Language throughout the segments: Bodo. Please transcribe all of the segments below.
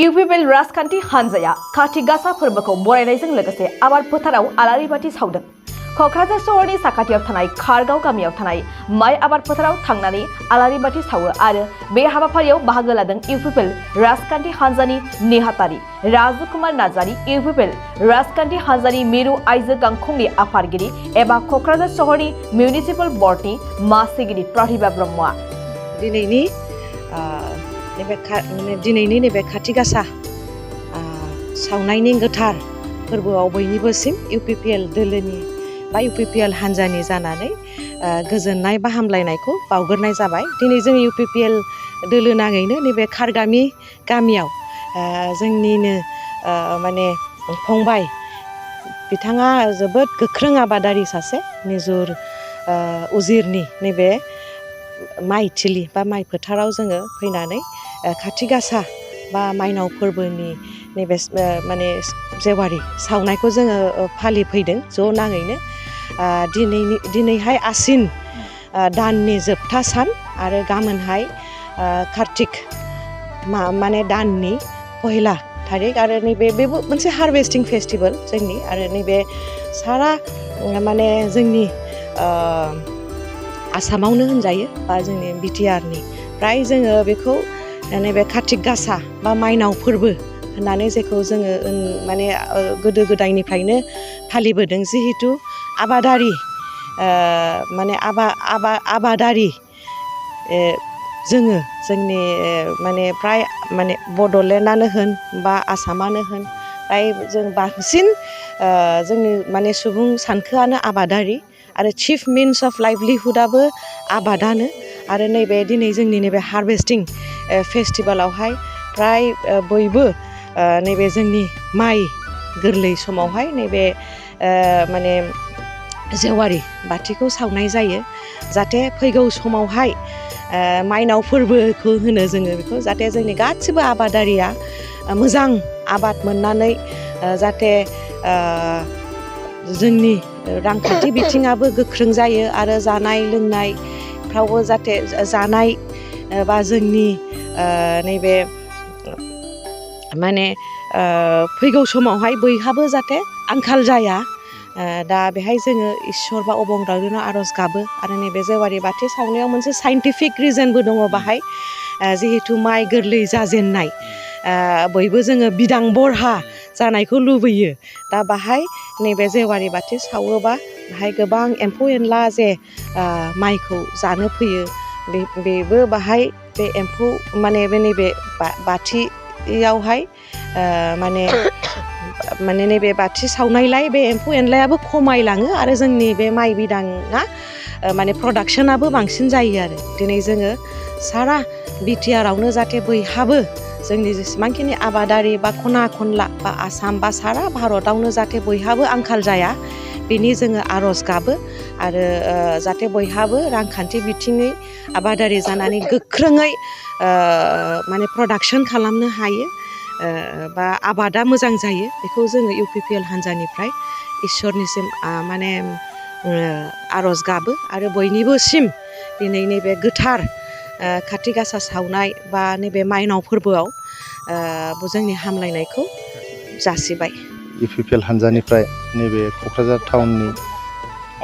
Uppl राजखान्थि हानजाया काति गासा फोरबोखौ बरायनायजों लोगोसे आबाद फोथाराव आलारि बाथि सावदों। क'क्राझार सहरनि साखाथियाव थानाय खारगाव गामियाव थानाय माइ आबाद फोथाराव थांनानै आलारि बाथि सावो आरो बे हाबाफारियाव बाहागो लादों Uppl राजखान्थि हानजानि नेहाथारि राजु कुमार नार्जारि, Uppl राजखान्थि हानजानि मिरु आइजो गांखंनि आफादगिरि एबा क'क्राझार सहरनि मिउनिसिपाल बर्डनि मासिगिरि प्रतिभा ब्रह्मआ दिनैनि नैबे काति गासा सावनायनि गोथार फोरबोआव बयनिबोसिम UPPL दोलोनि बा UPPL हानजानि जानानै गोजोननाय बा हामलायनायखौ बावग्रोनाय जाबाय। दिनै जों UPPL दोलो नाङैनो नैबे खारगामि गामियाव जोंनिनो माने फंबाय बिथाङा जोबोद गोख्रों आबादारि सासे निजुर उजिरनि नैबे माइ थिलि बा माइ फोथाराव जोङो फैनानै काति गासा बा माइनाव फोरबोनि नैबे माने जेवारि सावनायखौ जोङो फालिफैदों ज' नाङैनो। दिनैहाय आसिन दाननि जोबथा सान आरो गाबोनहाय कार्तिक माने दाननि पहेला थारिख आरो बेबो मोनसे हार्वेस्टिं फेस्टिभेल जोंनि आरो नैबे सारा माने जोंनि आसामावनो होनजायो बा जोंनि BTRनि फ्राय जोङो बेखौ नैबे कार्तिक गासा बा माइनाव फोरबो होननानै जेखौ जोङो माने गोदो गोदायनिफ्रायनो फालिबोदों। जिहेतु आबादारि माने आबादारि जोङो जोंनि माने फ्राय माने बड'लेण्डआनो होन बा आसामानो होन फ्राय जों बांसिन जोंनि माने सुबुं सानखोआनो आबादारि आरो चिफ मिन्स अफ लाइभलिहुडआबो आबादानो आरो नैबे दिनै जोंनि नैबे हार्वेस्टिं फेस्टिभेलावहाय फ्राय बयबो नैबे जोंनि माइ गोरलै समावहाय नैबे माने जेवारि बाथिखौ सावनाय जायो जाहाथे फैगौ समावहाय माइनाव फोरबोखौ होनो जोङो बेखौ जाहाथे जोंनि गासिबो आबादारिया मोजां आबाद मोननानै जाहाथे जोंनि रांखान्थि बिथिङाबो गोख्रों जायो आरो जानाय लोंनायफ्रावबो जाहाथे जानाय बा जोंनि नैबे माने फैगौ समावहाय बयहाबो जाहाथे आंखाल जाया। दा बेहाय जोङो इसोर बा अबंलावरिनाव आर'ज गाबो आरो नैबे जेवारि बाथि सावनायाव मोनसे साइन्टिफिक रिजनबो दङ बाहाय। जिहेथु माइ गोरलै जाजेननाय बयबो जोङो बिदां बरहा जानायखौ लुबैयो। दा बाहाय नैबे जेवारि बाथि सावोबा बाहाय गोबां एम्फौ एनला जे माइखौ जानो फैयो बेबो बाहाय बे एम्फौ माने नैबे बाथियावहाय माने नैबे बाथि सावनायलाय बे एम्फौ एनलायाबो खमायलाङो आरो जोंनि बे माइ बिदाङा माने प्रडाक्शनाबो बांसिन जायो आरो दिनै जोङो सारा BTRआवनो जाहाथे बयहाबो जोंनि जेसेबांखिनि आबादारि बा खना खनला बा आसाम बा सारा भारतआवनो जाहाथे बयहाबो आंखाल जाया बेनि जोङो आर'ज गाबो आरो जाहाथे बयहाबो रांखान्थि बिथिङै आबादारि जानानै गोख्रोङै माने प्रडाक्शन खालामनो हायो बा आबादा मोजां जायो बेखौ जोङो UPPL हानजानिफ्राय इसोरनिसिम माने आर'ज गाबो आरो बयनिबोसिम दिनै नैबे गोथार काति गासा सावनाय बा नैबे माइनाव फोरबोआव जोंनि हामलायनायखौ जासिबाय। UPPL हानजानिफ्राय नैबे क'क्राझार टाउननि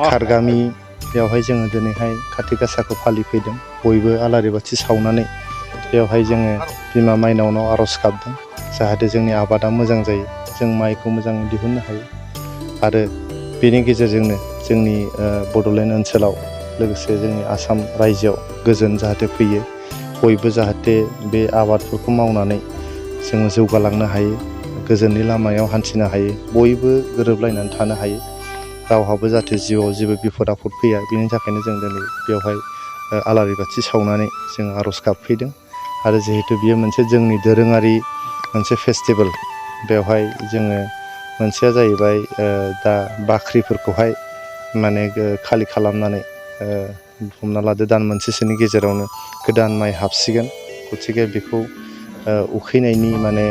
खारगामियावहाय जोङो दिनैहाय काति गासाखौ फालिफैदों। बयबो आलारि बाथि सावनानै बेवहाय जोङो बिमा माइनावनाव आर'ज गाबदों जाहाथे जोंनि आबादा मोजां जायो, जों माइखौ मोजाङै दिहुननो हायो आरो बेनि गेजेरजोंनो जोंनि बड'लेण्ड ओनसोलाव लोगोसे जोंनि आसाम रायजोआव गोजोन जाहाथे फैयो, बयबो जाहाथे बे आबादफोरखौ मावनानै जोङो जौगालांनो हायो, गोजोननि लामायाव हान्थिनो हायो, बयबो गोरोबलायनानै थानो हायो, रावहाबो जाहाथे जिउआव जेबो बिपद आफद फैया बेनि थाखायनो जों दिनै बेवहाय आलारि बाथि सावनानै जों आर'ज गाबफैदों आरो जिहेतु बियो मोनसे जोंनि दोरोङारि मोनसे फेस्टिभेल बेवहाय जोङो मोनसेया जाहैबाय दा बाख्रिफोरखौहाय माने खालि खालामनानै हमना लादो दान मोनसेसोनि गेजेरावनो गोदान माइ हाबसिगोन, गथिखे बेखौ उखैनायनि माने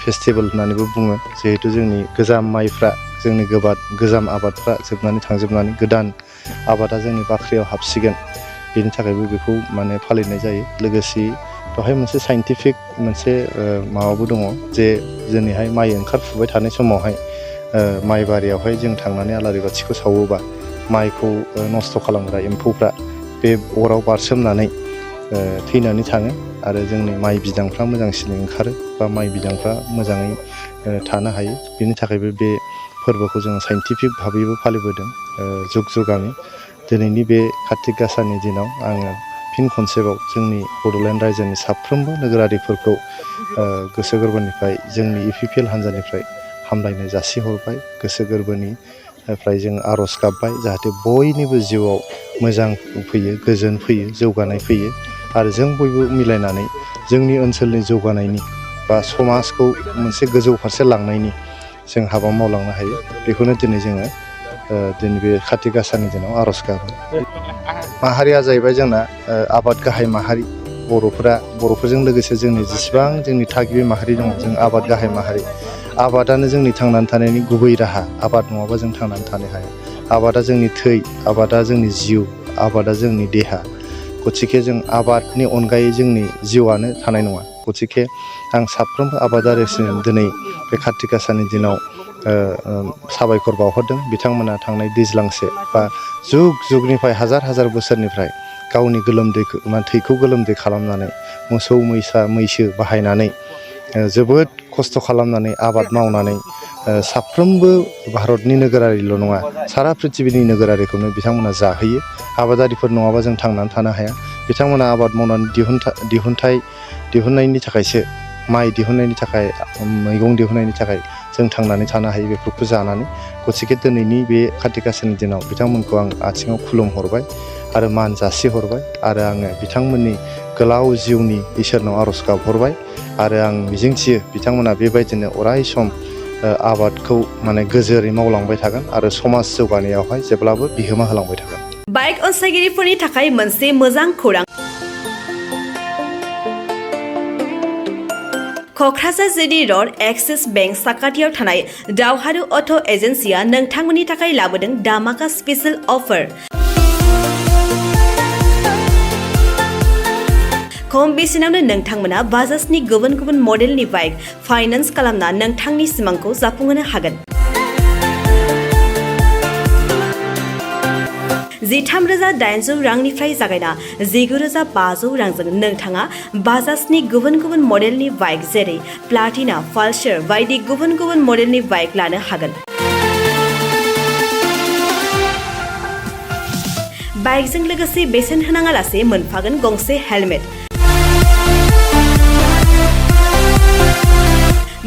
फेस्टिभेल होननानैबो बुङो। जिहेतु जोंनि गोजाम माइफ्रा जोंनि गोजाम आबादफ्रा जोबनानै थांजोबनानै गोदान आबादा जोंनि बाख्रियाव हाबसिगोन बेनि थाखायबो बेखौ माने फालिनाय जायो। लोगोसे बेवहाय मोनसे साइन्टिफिक मोनसे माबाबो दङ जे दिनैहाय माइ ओंखारफुबाय थानाय समावहाय माइ बारियावहाय जों थांनानै आलारि बाथिखौ सावोबा माइखौ नस्थ' खालामग्रा एम्फौफ्रा बे अराव बारसोमनानै थैनानै थाङो आरो जोंनि माइ बिदांफ्रा मोजांसिनै ओंखारो बा माइ बिदांफ्रा मोजाङै थानो हायो। बेनि थाखायबो बे फोरबोखौ जों साइन्टिफिक भाबैबो फालिबोदों जुग जुगामि। दिनैनि बे कार्तिक गासानि दिनाव आङो फिन खनसेबाव जोंनि बड'लेण्ड रायजोनि साफ्रोमबो नोगोरारिफोरखौ गोसो गोरबोनिफ्राय जोंनि UPPL हान्जानिफ्राय हामलायनाय जासिहरबाय। गोसो गोरबोनिफ्राय जों आर'ज गाबबाय जाहाथे बयनिबो जिउआव मोजां फैयो, गोजोन फैयो, जौगानाय फैयो आरो जों बयबो मिलायनानै जोंनि ओनसोलनि जौगानायनि बा समाजखौ मोनसे गोजौ फारसे लांनायनि जों हाबा मावलांनो हायो। बेखौनो दिनै जोङो दिनै बे कार्तिक गासानि दिनाव आर'ज गाबो। माहारिया जाहैबाय जोंना आबाद गाहाय माहारि। बर'फोरजों लोगोसे जोंनि जेसेबां जोंनि थागिबि माहारि दङ जों आबाद गाहाय माहारि। आबादानो जोंनि थांनानै थानायनि गुबै राहा। आबाद नङाबा जों थांनानै थानो हाया। आबादा जोंनि थै, आबादा जोंनि जिउ, आबादा जोंनि देहा। गथिखे जों आबादनि अनगायै जोंनि जिउआनो थानाय नङा। गथिखे आं साफ्रोमबो आबादारिसिम दिनै बे कार्तिक गासानि दिनाव साबायखर बावहरदों। बिथांमोना थांनाय दैज्लांसे बा जुग जुगनिफ्राय हाजार बोसोरनिफ्राय गावनि गोलोमदैखौ थैखौ गोलोमदै खालामनानै मोसौ मैसो बाहायनानै जोबोद खस्थ' खालामनानै आबाद मावनानै साफ्रोमबो भारतनि नोगोरारिल' नङा सारा पृथिबिनि नोगोरारिखौनो बिथांमोना जाहोयो। आबादारिफोर नङाबा जों थांनानै थानो हाया। बिथांमोना आबाद मावनानै दिहुननायनि थाखायसो माइ दिहुननायनि थाखाय, मैगं दिहुननायनि थाखाय जों थांनानै थानो हायो बेफोरखौ जानानै। गथिखे दिनैनि बे कार्तिक गासानि दिनाव बिथांमोनखौ आं आथिङाव खुलुमहरबाय आरो मान जासिहरबाय आरो आङो बिथांमोननि गोलाव जिउनि इसोरनाव आर'ज गाबहरबाय आरो आं मिजिंथियो बिथांमोना बेबायदिनो अराय सम आबादखौ गोजोरै मावलांबाय थागोन आरो समाज जौगानायावहाय जेब्लाबो बिहोमा होलांबाय थागोन। बाइक अनसायगिरिफोरनि थाखाय मोनसे मोजां खौरां। Kokrajhar GD road axis bank साखाथियाव थानाय दावहारु अट' एजेन्सिया नोंथांमोननि थाखाय लाबोदों दामाका स्पेशेल अफार। खम बेसेनावनो नोंथांमोना बाजाजनि गुबुन गुबुन मडेलनि बाइक फाइनान्स खालामना नोंथांनि सिमांखौ जाफुंहोनो हागोन। 13,800 रांनिफ्राय जागायना 19,500 रांजों नोंथाङा बाजाजनि गुबुन गुबुन मडेलनि बाइक जेरै प्लाटिना, पालसार बायदि गुबुन गुबुन मडेलनि बाइक लानो हागोन। बाइकजों लोगोसे बेसेन होनाङालासे मोनफागोन गंसे हेलमेट।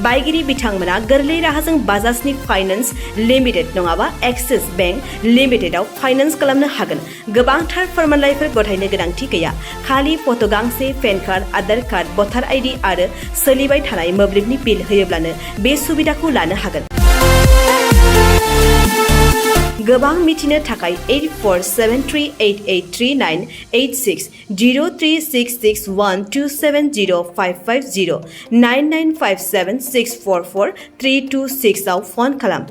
बाइगिरि बिथांमोना गोरलै राहाजों बाजाजनि फाइनान्स लिमिटेड नङाबा एक्सिस बेंक लिमिटेडआव फाइनान्स खालामनो हागोन। गोबांथार फोरमानलाइफोर गथायनो गोनांथि गैया। खालि फट' गांसे, पेन कार्ड, आधार कार्ड, भटार आइडि आरो सोलिबाय थानाय मोब्लिबनि बिल होयोब्लानो बे सुबिदाखौ लानो हागोन। गोबां मिथिनो थाखाय 8473883986 03661270550 9957644326 आव फन खालाम।